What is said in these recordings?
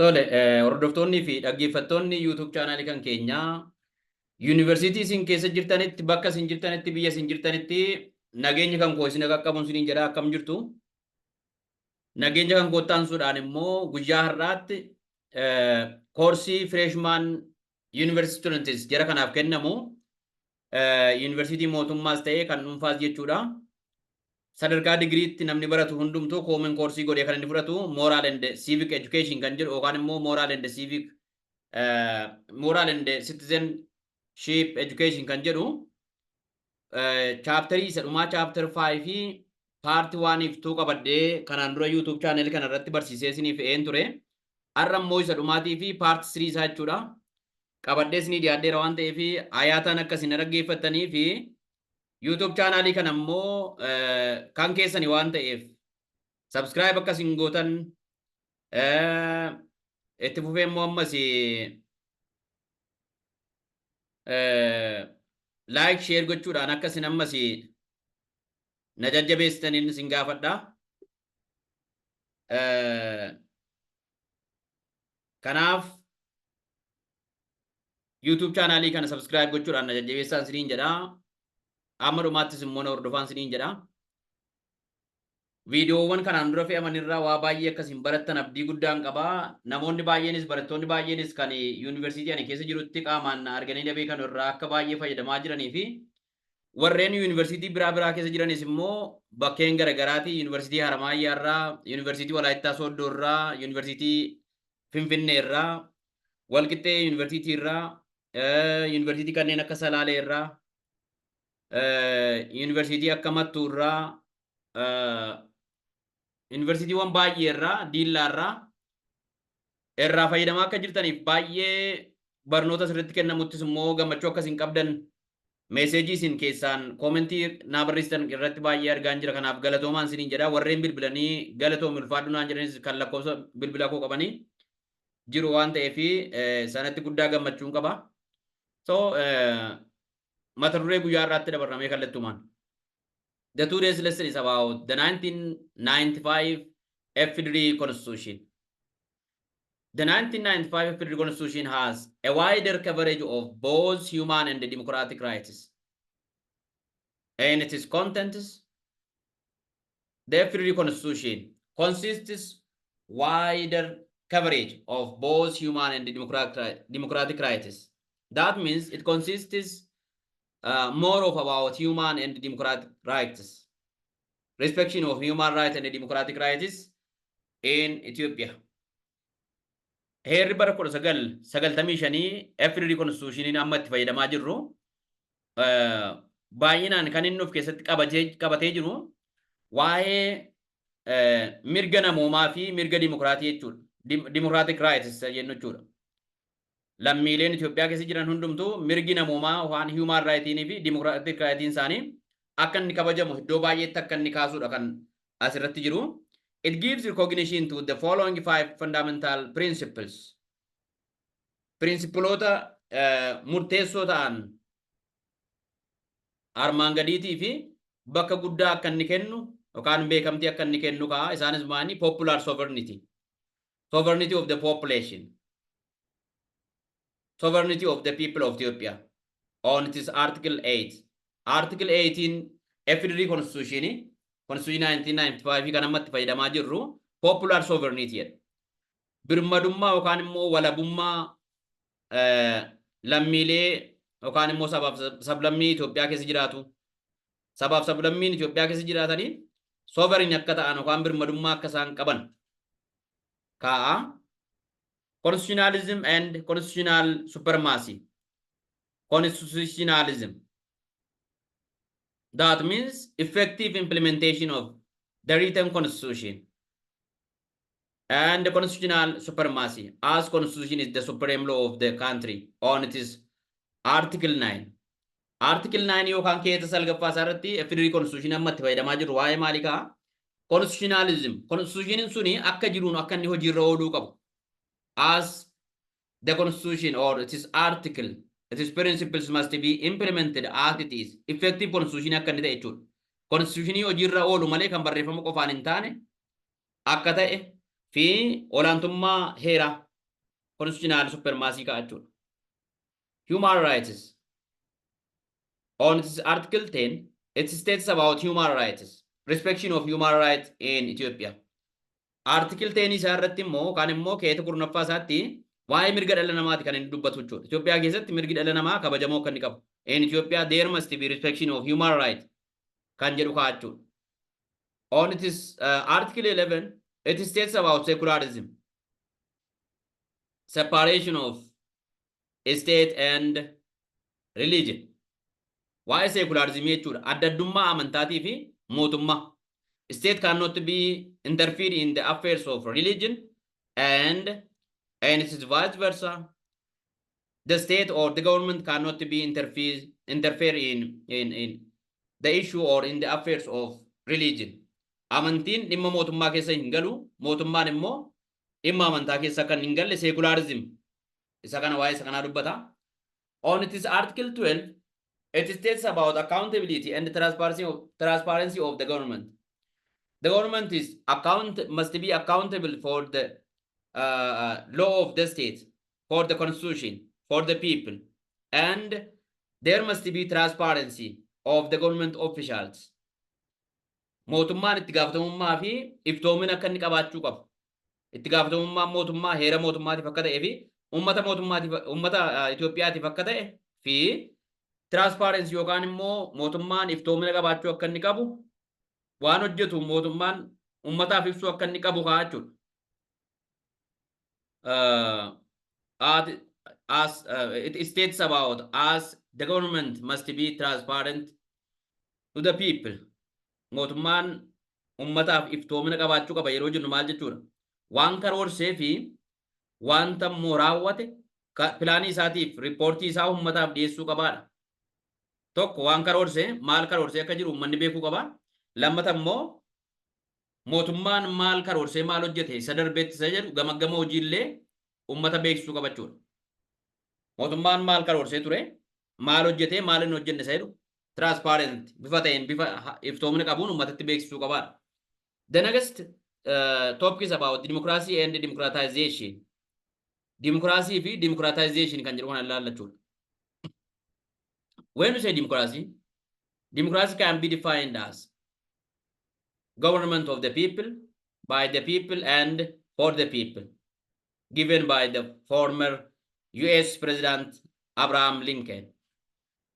Tole, hordoftoonnii fi dhaggeeffattoonni YouTube chaanaalii kan keenyaa, yuunivarsiitii isin keessa jirtanitti, bakka isin jirtanitti, biyya isin jirtanitti nageenya kan koo isin qaqqabuun isiniin jedha. Akkam jirtu? Nageenya kan koo taansuudhaan immoo guyyaa har'aatti koorsii freshman university students jara kanaaf kennamu, yuunivarsiitii mootummaas ta'ee kan dhuunfaas jechuudha. Sadarkaa digiriitti namni baratu hundumtuu common koorsii godhee kan inni fudhatu moral and civic education kan jedhu yookaan immoo moral and citizenship education kan jedhu, chapterii isa dhumaa, chapter 5 fi part 1 fi 2 qabadhee kanaan dura YouTube channel kana irratti barsiisee isiniif fe'een ture. Har'a immoo isa dhumaatii fi part 3 isaa jechuudha. Qabadhee isinii dhiyaadheera waan ta'eef, ayaataan akka isin dhaggeeffattanii fi YouTube chaanaalii kana immoo kan keessani waan ta'eef subscribe akka isin gootan, itti fufee immoo ammas like, share gochuudhaan akka isin ammas na jajjabeessitaniin isin gaafadha. Kanaaf YouTube chaanaalii kana subscribe gochuudhaan na jajjabeessaan isiniin jedha. Amma dhumaattis immoo na hordofaan isiniin jedha. Viidiyoowwan kanaan dura fe'aman irraa waa baay'ee akkasiin barattan abdii guddaan qaba. Namoonni baay'eenis, barattoonni baay'eenis kan yuunivarsiitii ani keessa jirutti qaamaan na arganii na beekan irraa akka baay'ee fayyadamaa jiranii fi warreen yuunivarsiitii biraa biraa keessa jiranis immoo bakkeen garaagaraatii, yuunivarsiitii Haramaayyaa irraa, yuunivarsiitii Walaayittaa Sooddoo irraa, yuunivarsiitii Finfinnee irraa, Walqixxee yuunivarsiitii irraa, yuunivarsiitii kanneen akka Salaalee irraa, yuunivarsiitii akka Mattuu irraa, yuunivarsiitiiwwan baay'ee irraa, Diillaa irraa irraa fayyadamaa akka jirtaniif, baay'ee barnoota sirriitti kennamuttis immoo gammachuu akkasiin qabdan meeseejii isin keessaan koomentii naa barreessitan irratti baay'ee argaan jira. Kanaaf galatoomaan isiniin jedha. Warreen bilbilanii galatoomi, ulfaadhu naan jedhanis, kan lakkoofsa bilbila koo qabanii jiru waan ta'eef, sanatti guddaa gammachuun qaba. So mata duree guyyaa irraatti dabarramee kallattumaan. The today's lesson is about the 1995 FDRE Constitution. The 1995 FDRE Constitution has a wider coverage of both human and democratic rights. And its contents, the FDRE Constitution consists wider coverage of both human and democratic rights. That means it consists more of about human and democratic rights, respection of human rights and democratic rights in Ethiopia. Heerri bara 1995, FDRE Constitutioniin amma itti fayyadamaa jirru, baay'inaan kan inni of keessatti qabatee jiru waa'ee mirga namoomaa fi mirga dimokiraatii jechuudha. Democratic rights jennu jechuudha. Lammiileen Itoophiyaa keessa jiran hundumtuu mirgi namoomaa waan human rightiin fi democratic rightiin isaanii akka inni kabajamu iddoo baay'eetti akka inni kaasudha kan asirratti jiru. It gives recognition to the following five fundamental principles. Principleoota murteessoo ta'an armaan gadiitii fi bakka guddaa akka inni kennu yookaan beekamtii akka inni kennu ka'a. Isaanis maani? Popular sovereignty. Sovereignty of the population. Sovereignty of the people of Ethiopia on its Article 8. Article 18 FDRE Constitution 1995 kan ammatti fayyadamaa jirru popular sovereignty jedha. Birmadummaa yookaan immoo walabummaa lammiilee yookaan immoo sabaaf sablammii Itoophiyaa keessa jiraatu. Sabaaf sablammiin Itoophiyaa keessa jiraatanii sovereign akka ta'an yookaan birmadummaa akka isaan qaban kaa'a. Constitutionalism and constitutional supremacy. Constitutionalism. That means effective implementation of the written constitution and the constitutional supremacy, as constitution is the supreme law of the country on its Article 9. Article 9 yookaan keessa salgaffaa isaa irratti FDRE constitution amma itti fayyadamaa jirru waa'ee maalii ka'a? Constitutionalism. Constitutioniin suni akka jiruun akka inni hojiirra ooluu qabu. As the constitution or its article, its principles must be implemented as it is. Effective constitution akka inni ta'e jechuudha. Constitutionii hojiirra oolu malee kan barreeffama qofaan hin taane akka ta'e fi olaantummaa heeraa. Constitutional supremacy ka'a jechuudha. Human rights. On its article 10, it states about human rights, respection of human rights in Ethiopia. Article 10 isaa irratti immoo yookaan immoo keeta 10ffaa isaatti waa'ee mirga dhala namaati kan inni dubbatu jechuudha. Itoophiyaa keessatti mirgi dhala namaa kabajamoo akka inni qabu. In Ethiopia there must be respection of human rights kan jedhu ka'a jechuudha. On its article 11, it states about secularism, separation of state and religion. Waa'ee secularism jechuudha. Adda addummaa amantaatii fi mootummaa. State cannot be interfere in the affairs of religion and it is vice versa. The state or the government cannot be interfere in the issue or in the affairs of religion. Amantiin dhimma mootummaa keessa hin galu, mootummaan immoo dhimma amantaa keessa kan hin galle secularism. Isa kana waa'ee isa kanaa dubbata. On its article 12, it states about accountability and transparency of the government. The government is account must be accountable for the law of the state, for the constitution, for the people, and there must be transparency of the government officials. Mootummaan itti gaafatamummaa fi iftoomina akka inni qabaachuu qabu. Itti gaafatamummaan mootummaa heera mootummaatiif akka ta'ee fi uummata mootummaatiif, uummata Itoophiyaatiif akka ta'e fi transparency yookaan immoo mootummaan iftoomina qabaachuu akka inni qabu, waan hojjetu mootummaan uummataaf ibsuu akka inni qabu kaa jechuudha. As it states about as the government must be transparent to the people. Mootummaan ummataaf iftoomina qabaachuu qaba yeroo jennu maal jechuudha? Waan karoorsee fi wanta immoo raawwate, pilaanii isaatiif riippoortii isaa ummataaf dhiyeessuu qabaadha. Tokko, waan karoorsee, maal karoorsee akka jiru uummanni beekuu qaba. Lammata immoo mootummaan maal karoorsee maal hojjete isa darbeetti isa jedhu gamaggama hojiillee uummata beeksisuu qaba jechuudha. Mootummaan maal karoorsee ture, maal hojjetee, maal hin hojjenne isa jedhu transparent bifa ta'een, bifa iftoomina qabuun uummatatti beeksisuu qabaadha. The next topic is about democracy and democratization. Democracy fi democratization kan jedhu kana ilaallachuudha. When we say democracy, democracy can be defined as government of the people, by the people and for the people, given by the former US President Abraham Lincoln.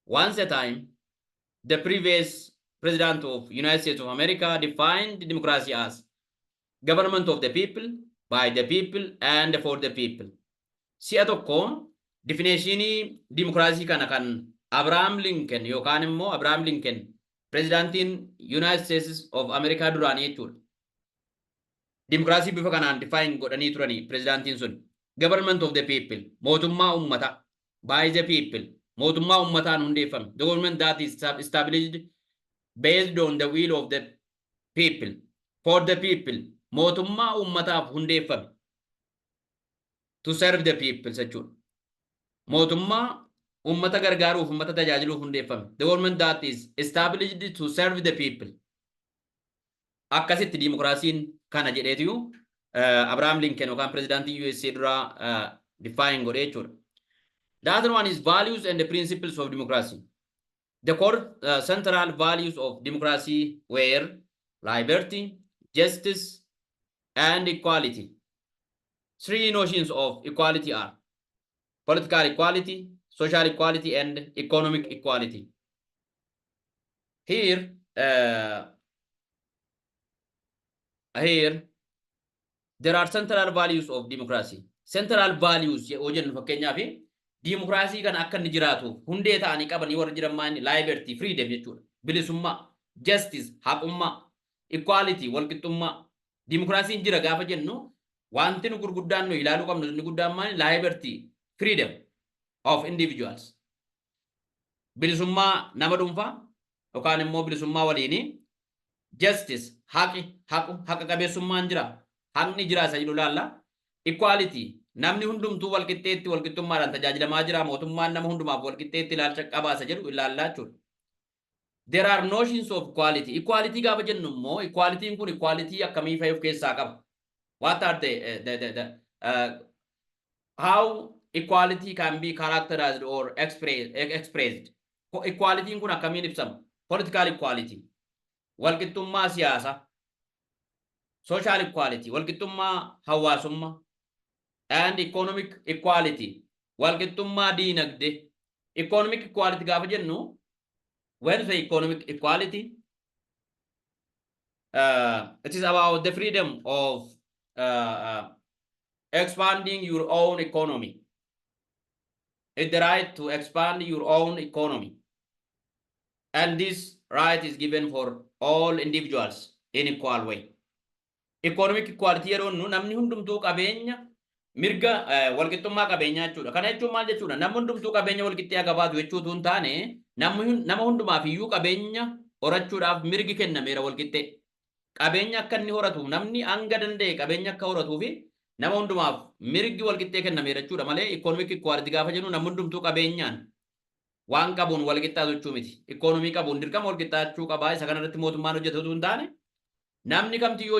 Once a time, the previous president of United States of America defined democracy as government of the people, by the people and for the people. Si'a tokko definitionii dimokiraasii kana kan Abraham Lincoln yookaan immoo Abraham Lincoln pirezidaantiin United States of America duraanii jechuudha. Dimokiraasii bifa kanaan define godhanii turanii pirezidaantiin sun. Government of the people, mootummaa ummata, by the people, mootummaa ummataan hundeeffame. The government that is established based on the will of the people, for the people, mootummaa ummataaf hundeeffame. To serve the people jechuudha. Mootummaa ummata gargaaruuf, ummata tajaajiluuf hundeeffame. The government that is established to serve the people. Akkasitti dimokiraasiin kana jedheetiyu Abraham Lincoln yookaan pirezidaantii USA duraa define godhee jechuudha. The other one is values and the principles of democracy. The core central values of democracy were liberty, justice, and equality. Three notions of equality are political equality, social equality, and economic equality. Here, there are central values of democracy. Central values yoo jennu, fakkeenyaaf, dimokiraasii kana akka inni jiraatuuf hundee ta'anii qabanii warra jiran maali? Liberty, freedom jechuudha. Bilisummaa, justice, haqummaa, equality, walqixxummaa. Dimokiraasiin jira gaafa jennu wanti nu gurguddaan nu ilaaluu qabnu inni guddaan maali? Liberty, freedom of individuals. Bilisummaa nama dhuunfaa yookaan immoo bilisummaa waliinii, justice, haqi, haqu, haqa qabeessummaan jira. Haqni jira isa jedhu ilaalla. Equality, namni hundumtuu walqixxeetti, walqixxummaadhaan tajaajilamaa jira, mootummaan nama hundumaaf walqixxeetti ilaalcha qabaa isa jedhu ilaallaa jechuudha. There are notions of equality. Equality gaafa jennu immoo equalityin kun equality akkamii fa'i of keessaa qaba? What are the How equality can be characterized or expressed? Equalityin kun akkamiin ibsama? Political equality, walqixxummaa siyaasaa, social equality, walqixxummaa hawaasummaa, and economic equality, walqixxummaa diinagdee. Economic equality gaafa jennu, when say economic equality, it is about the freedom of expanding your own economy. It's the right to expand your own economy. And this right is given for all individuals in equal way. Economic equality yeroo nu namni hundumtuu qabeenya mirga walqixxummaa qabeenyaa jechuudha. Kana jechuun maal jechuudha? Namni hundumtuu qabeenya walqixxee qabaatu jechuutu hin taane, nama hundumaaf iyyuu qabeenya horachuudhaaf mirgi kennameera walqixxee. Qabeenya akka inni horatu, namni hanga danda'e qabeenya akka horatuu fi nama hundumaaf mirgi walqixxee kennameera jechuudha malee, economic equality gaafa jennu namni hundumtuu qabeenyaan waan qabuun walqixxaatu jechuu miti. Ikoonomii qabuun dirqama walqixxaachuu qabaa, isa kanarratti mootummaan hojjetu hin taane, namni kamtiyyuu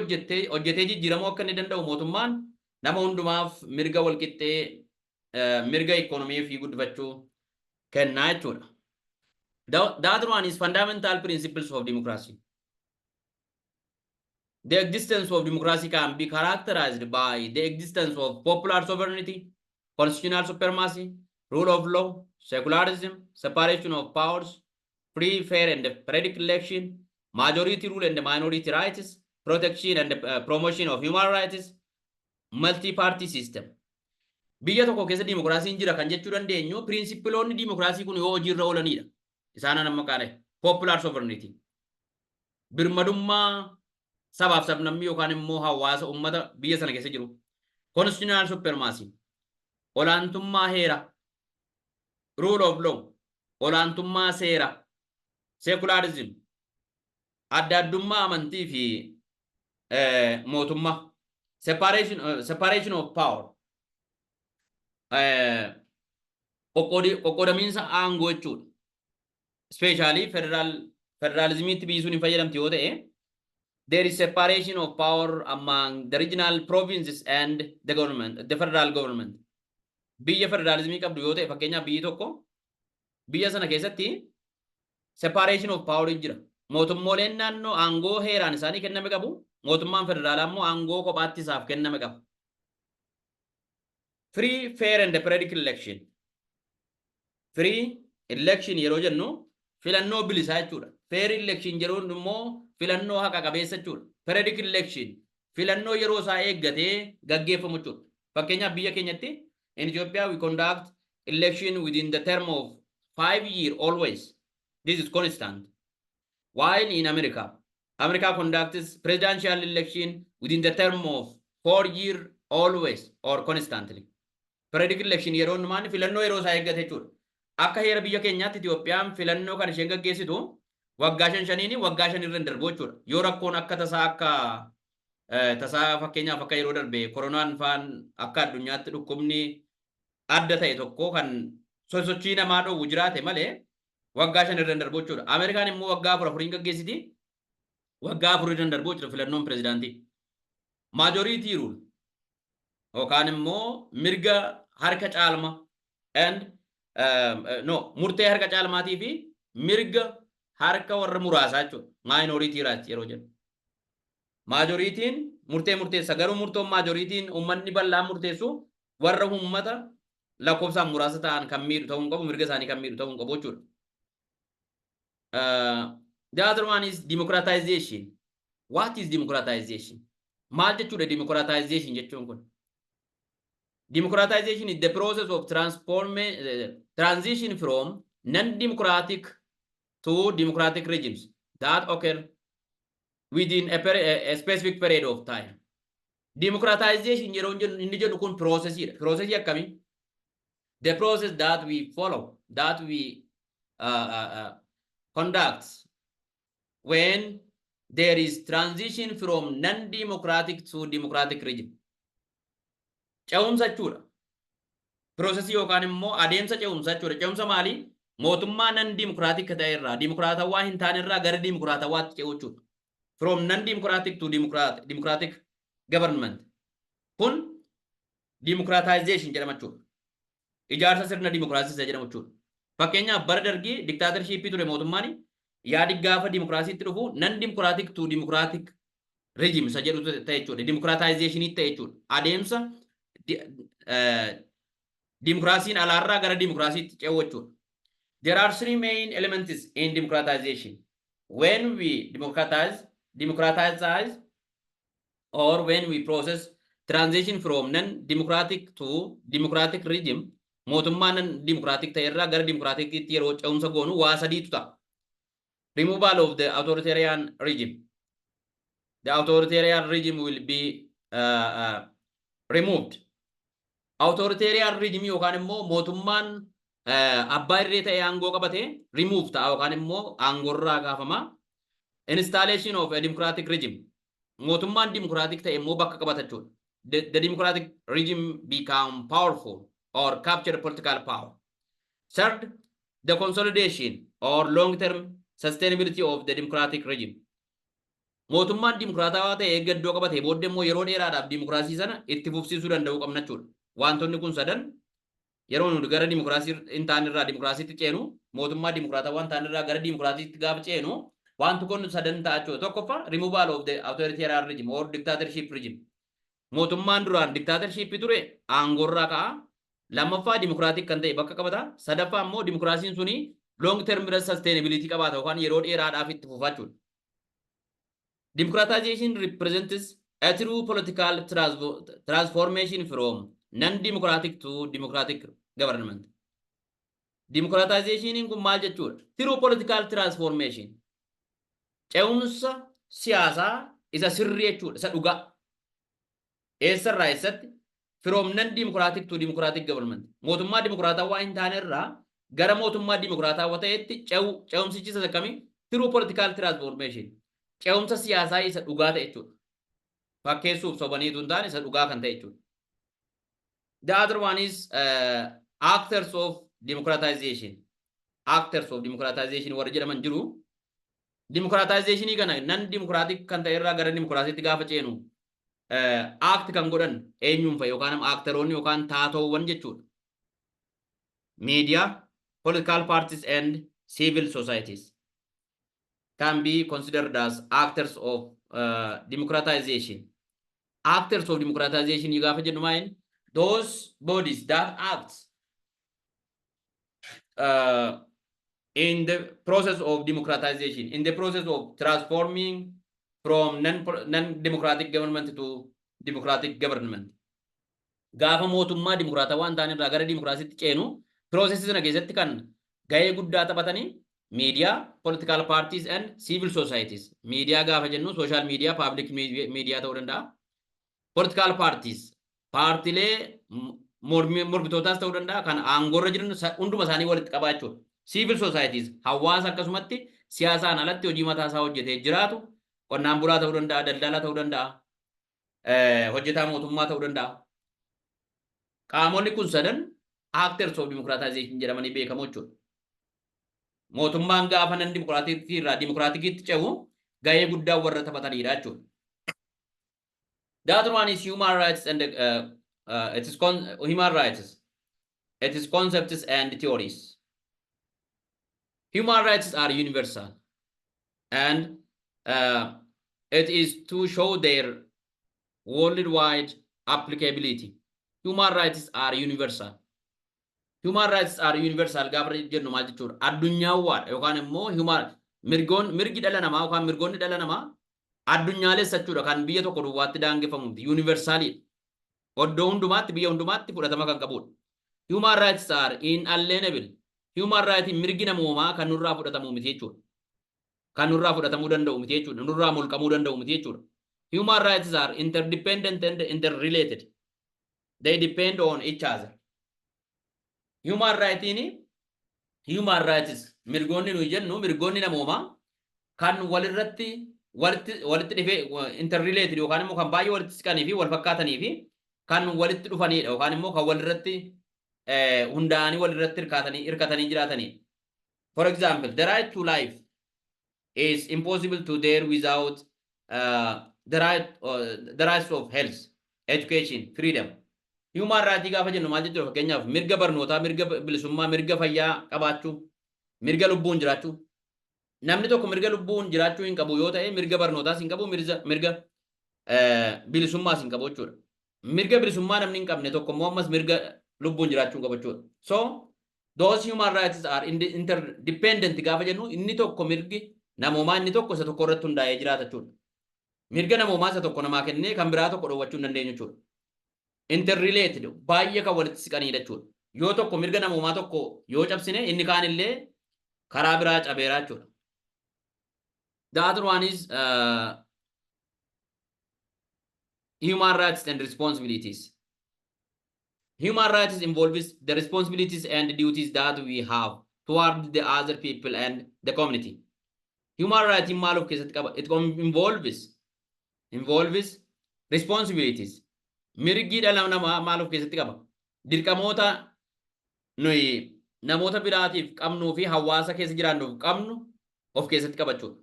hojjetee jijjiiramuu akka inni danda'u mootummaan nama hundumaaf mirga walqixxee, mirga ikoonomii fi guddifachuu kennaa jechuudha. The other one is fundamental principles of democracy. The existence of democracy can be characterized by the existence of popular sovereignty, constitutional supremacy, rule of law, secularism, separation of powers, free, fair, and periodic election, majority rule and minority rights, protection and promotion of human rights, multi-party system. Biyya tokko keessa dimokiraasiin jira kan jechuu dandeenyu principleoonni dimokiraasii kun yoo hojiirra oolanidha. Isaan amma qaale popular sovereignty. Birmadummaa sabaaf sablammii yookaan immoo hawaasa uummata biyya sana keessa jiru. Constitutional supremacy. Olaantummaa heera. Rule of law. Olaantummaa seera. Secularism. Adda addummaa amantii fi mootummaa. Separation of power. Qoqqoodamiinsa aangoo jechuudha. Especially federalismiitti biyyi sun hin fayyadamti yoo ta'e, there is separation of power among the regional provinces and the government, the federal government. Biyya federaalizimii qabdu yoo ta'e, fakkeenyaaf biyyi tokko, biyya sana keessatti separation of power jira. Mootummooleen naannoo aangoo heeraan isaanii kenname qabu, mootummaan federaalaa immoo aangoo kophaatti isaaf kenname qaba. Free, fair and periodic election. Free election yeroo jennu filannoo bilisaa jechuudha. Fair election yeroo immoo filannoo haqa qabeessa jechuudha. Periodic election filannoo yeroo isaa eeggatee gaggeeffamu jechuudha. Fakkeenyaaf biyya keenyatti, in Ethiopia, we conduct election within the term of 5 year always. This is constant. While in America, America conducts presidential election within the term of 4 year always or constantly. Periodic election yeroo hundumaan filannoo yeroo isaa eeggate jechuudha. Akka heera biyya keenyaatti Itoophiyaan filannoo kan isheen gaggeessitu waggaa shan shaniini, waggaa shan irra hin darbu jechuudha. Yoo rakkoon akka tasaa, akka tasaa, fakkeenyaaf akka yeroo darbe koronaan faan, akka addunyaatti dhukkubni adda ta'e tokko kan sosochii namaa dhoowwu jiraate malee, waggaa 5 irra hin darbu jechuudha. Ameerikaan immoo waggaa afur afuriin gaggeessiti. Waggaa 4 irra hin darbu jechuudha filannoon pirezidaantii. Majority rule yookaan immoo mirga harka caalma and no, murtee harka caalmaatii fi mirga harka warra muraasaa jechuudha. Minority rights yeroo jennu. Majorityn murtee murteessa, garuu murtoon majorityn uummanni bal'aan murteessu warra uummata lakkoofsaan muraasa ta'an kan miidhu ta'uu hin qabu, mirga isaanii kan miidhu ta'uu hin qabu jechuudha. The other one is democratization. What is democratization? Maal jechuudha democratization jechuun kun? Democratization is the process of transition from non-democratic to democratic regimes that occur within a specific period of time. Democratization yeroo inni jedhu kun processiidha. Processii akkamii? The process that we follow, that we conduct when there is transition from non-democratic to democratic regime. Ce'umsa jechuudha. Processii yookaan immoo adeemsa ce'umsa jechuudha. Ce'umsa maali? Mootummaa non-democratic ta'e irraa, dimokiraatawaa hin taane irraa gara dimokiraatawaatti ce'uu jechuudha. From non-democratic to democratic government. Kun Democratization jedhama jechuudha. Ijaarsa sirna dimokiraasii isa jedhamu jechuudha. Fakkeenyaaf, bara Dargii dictatorshipii ture mootummaan. Yaadi gaafa dimokiraasiitti dhufu non democratic to democratic regime isa jedhu ta'e jechuudha. Democratizationii ta'e jechuudha. Adeemsa dimokiraasiin alaarraa gara dimokiraasiitti ce'u jechuudha. There are three main elements in democratization. When we democratize or when we process transition from non-democratic to democratic regime, mootummaa non-democratic ta'e irraa gara democraticitti yeroo ce'umsa goonu waa sadiitu ta'a. Removal of the authoritarian regime. The authoritarian regime will be removed. Authoritarian regime yookaan immoo mootummaan abbaa irree ta'e aangoo qabate remove ta'a yookaan immoo aangoorraa kaafama. Installation of a democratic regime. Mootummaan democratic ta'e immoo bakka qabata jechuudha. The democratic regime become powerful or capture political power. Third, the consolidation or long-term sustainability of the democratic regime. Mootummaan dimokiraatawaa ta'e eegga iddoo qabate booddee immoo yeroo dheeraadhaaf dimokiraasii sana itti fufsiisuu danda'uu qabna jechuudha. Wantoonni kun sadan yeroo nuti gara dimokiraasii hin taane irraa dimokiraasiitti ceenu, mootummaa dimokiraatawaa hin taane irraa gara dimokiraasiitti gaafa ceenu, wanti kun sadan ta'a jechuudha. Tokkoffaa, removal of the authoritarian regime or dictatorship regime. Mootummaan duraan dictatorship ture aangoorraa ka'a. Lammaffaa, democratic kan ta'e bakka qabata. Sadaffaa immoo dimokiraasiin suni long term sustainability qabaata yookaan yeroo dheeraadhaaf itti fufa jechuudha. Democratization represents a true political transformation from non-democratic to democratic government. Democratization kun maal jechuudha? True political transformation. Ce'umsa siyaasaa isa sirrii jechuudha, isa dhugaa. Eessarraa eessatti? From non-democratic to democratic government. Mootummaa dimokiraatawaa hin taane irraa gara mootummaa dimokiraatawaa ta'etti ce'umsichi isa akkamii? True political transformation. Ce'umsa siyaasaa isa dhugaa ta'e jechuudha. Fakkeessuuf sobaniitu hin taane, isa dhugaa kan ta'e jechuudha. The other one is actors of democratization. Actors of democratization warra jedhaman jiru. Democratizationii kana non democratic kan ta'e irraa gara democracytti gaafa ceenu act kan godhan eenyuun fa'i yookaan actoroonni yookaan taatoowwan jechuudha. Media, political parties and civil societies can be considered as actors of democratization. Actors of democratization gaafa jennu maal? Those bodies that act in the process of democratization, in the process of transforming from non-democratic government to democratic government. Gaafa mootummaa dimokiraatawaa hin taane irraa gara dimokiraasiitti ceenu, processii sana keessatti kan gahee guddaa taphatanii media, political parties and civil societies. Miidiyaa gaafa jennu social media, public media ta'uu danda'a. Political parties, paartilee mormitootaas ta'uu danda'a, kan aangoorra jiran hunduma isaanii walitti qabaa jechuudha. Civil societies, hawaasa akkasumatti siyaasaan alatti hojii mataa isaa hojjetee jiraatu, qonnaan bulaa ta'uu danda'a, daldalaa ta'uu danda'a, hojjetaa mootummaa ta'uu danda'a. Qaamonni kun sadan actors of democratization jedhamanii beekamu jechuudha. Mootummaan gaafa non democraticii irraa democraticitti ce'u gahee guddaa warra taphatanidha jechuudha. The other one is human rights and it is human rights. It is concepts and theories. Human rights are universal and it is to show their worldwide applicability. Human rights are universal. Human rights are universal gaafa jennu maal jechuudha? Addunyaawwaadha yookaan immoo human mirgoon mirgi dhala namaa yookaan mirgoonni dhala namaa addunyaalessa jechuudha, kan biyya tokko duwwaatti daangeffamu miti. Universalidha. Iddoo hundumaatti, biyya hundumaatti fudhatama kan qabudha. Human rights are inalienable. Human rights, mirgi namoomaa, kan nurraa fudhatamu miti jechuudha. Kan nurraa fudhatamuu danda'u miti jechuudha. Nurraa mulqamuu danda'u miti jechuudha. Human rights are interdependent and interrelated. They depend on each other. Human rights, human rights, mirgoonni nuyi jennu, mirgoonni namoomaa kan walirratti walitti dhufee interrelated yookaan immoo kan baay'ee walitti siqanii fi wal fakkaatanii fi kan walitti dhufanidha yookaan immoo kan walirratti hundaa'anii walirratti hirkatanii jiraatanidha. For example, the right to life is impossible to there without the rights of health, education, freedom. Human right gaafa jennu maal jechuudha? Fakkeenyaaf mirga barnootaa, mirga bilisummaa, mirga fayyaa qabaachuu, mirga lubbuun jiraachuu. Namni tokko mirga lubbuun jiraachuu hin qabu yoo ta'e, mirga barnootaas hin qabu, mirga bilisummaas hin qabu jechuudha. Mirga bilisummaa namni hin qabne tokko immoo ammas mirga lubbuun jiraachuu hin qabu jechuudha. So those human rights are interdependent gaafa jennu, inni tokko, mirgi namoomaa inni tokko isa tokko irratti hundaa'ee jiraata jechuudha. Mirga namoomaa isa tokko namaa kennee kan biraa tokko dhoowwachuu hin dandeenyu jechuudha. Interrelated, baay'ee kan walitti siqanidha jechuudha. Yoo tokko mirga namoomaa tokko yoo cabsine, inni kaan illee karaa biraa cabeeraa jechuudha. The other one is human rights and responsibilities. Human rights involves the responsibilities and duties that we have toward the other people and the community. Human rights maal of keessatti qaba? It involves responsibilities. Mirgi dhala namaa maal of keessatti qaba? Dirqamoota nuyi namoota biraatiif qabnuu fi hawaasa keessa jiraannuuf qabnu of keessatti qabachuudha.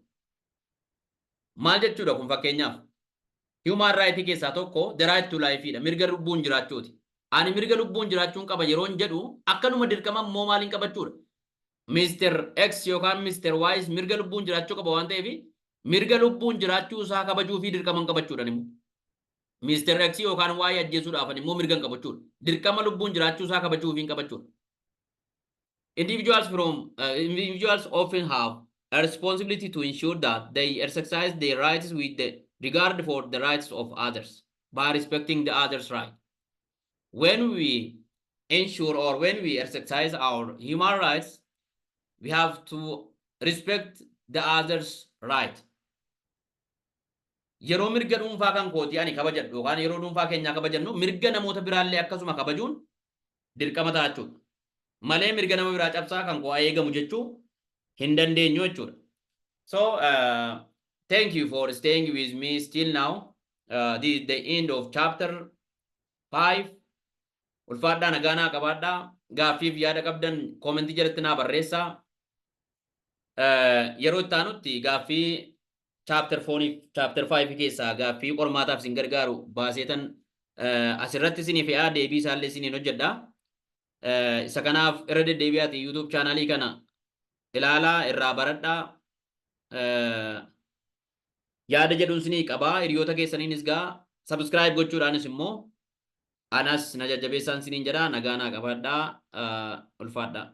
Maal jechuudha kun? Fakkeenyaaf, human right keessaa tokko the right to life dha. Mirga lubbuun jiraachuuti. Ani mirga lubbuun jiraachuun qaba yeroon jedhu, akkanuma dirqama immoo maaliin qabachuudha? Mr. X yookaan Mr. Y mirga lubbuun jiraachuu qaba waan ta'eef, mirga lubbuun jiraachuu isaa kabajuu fi dirqama qabachuudha immoo. Mr. X yookaan Y ajjeesuudhaaf immoo mirga hin qabachuudha. Dirqama lubbuun jiraachuu isaa kabajuu fi hin qabachuudha. Individuals often have a responsibility to ensure that they exercise their rights with the regard for the rights of others by respecting the others' right. When we ensure or when we exercise our human rights, we have to respect the others' right. Yeroo mirga dhuunfaa kan kootii ani kabajadhu yookaan yeroo dhuunfaa keenyaa kabajannu, mirga namoota biraallee akkasuma kabajuun dirqama ta'a jechuudha. Malee mirga nama biraa cabsaa kan koo eegamu jechuu hin dandeenyu jechuudha. So thank you for staying with me still now. This is the end of chapter 5. Ulfaadhaa, nagaa naa qabaadhaa. Gaaffiif yaada qabdan koomentii jalatti naa barreessaa. Yeroo itti aanutti gaaffii chapter 4, chapter 5 keessaa gaaffii qormaataaf isin gargaaru baaseetan asirratti isinii fe'aa, deebii isaallee isiniin hojjedha. Isa kanaaf irra deddeebi'aati YouTube chaanaalii kana ilaalaa, irraa baradhaa. Yaada jedhuun isinii qabaa. Hiriyoota keessaniinis gaa subscribe gochuudhaanis immoo anas na jajjabeessaan isiniin jedha. Nagaa naa qabaadhaa, ulfaadhaa.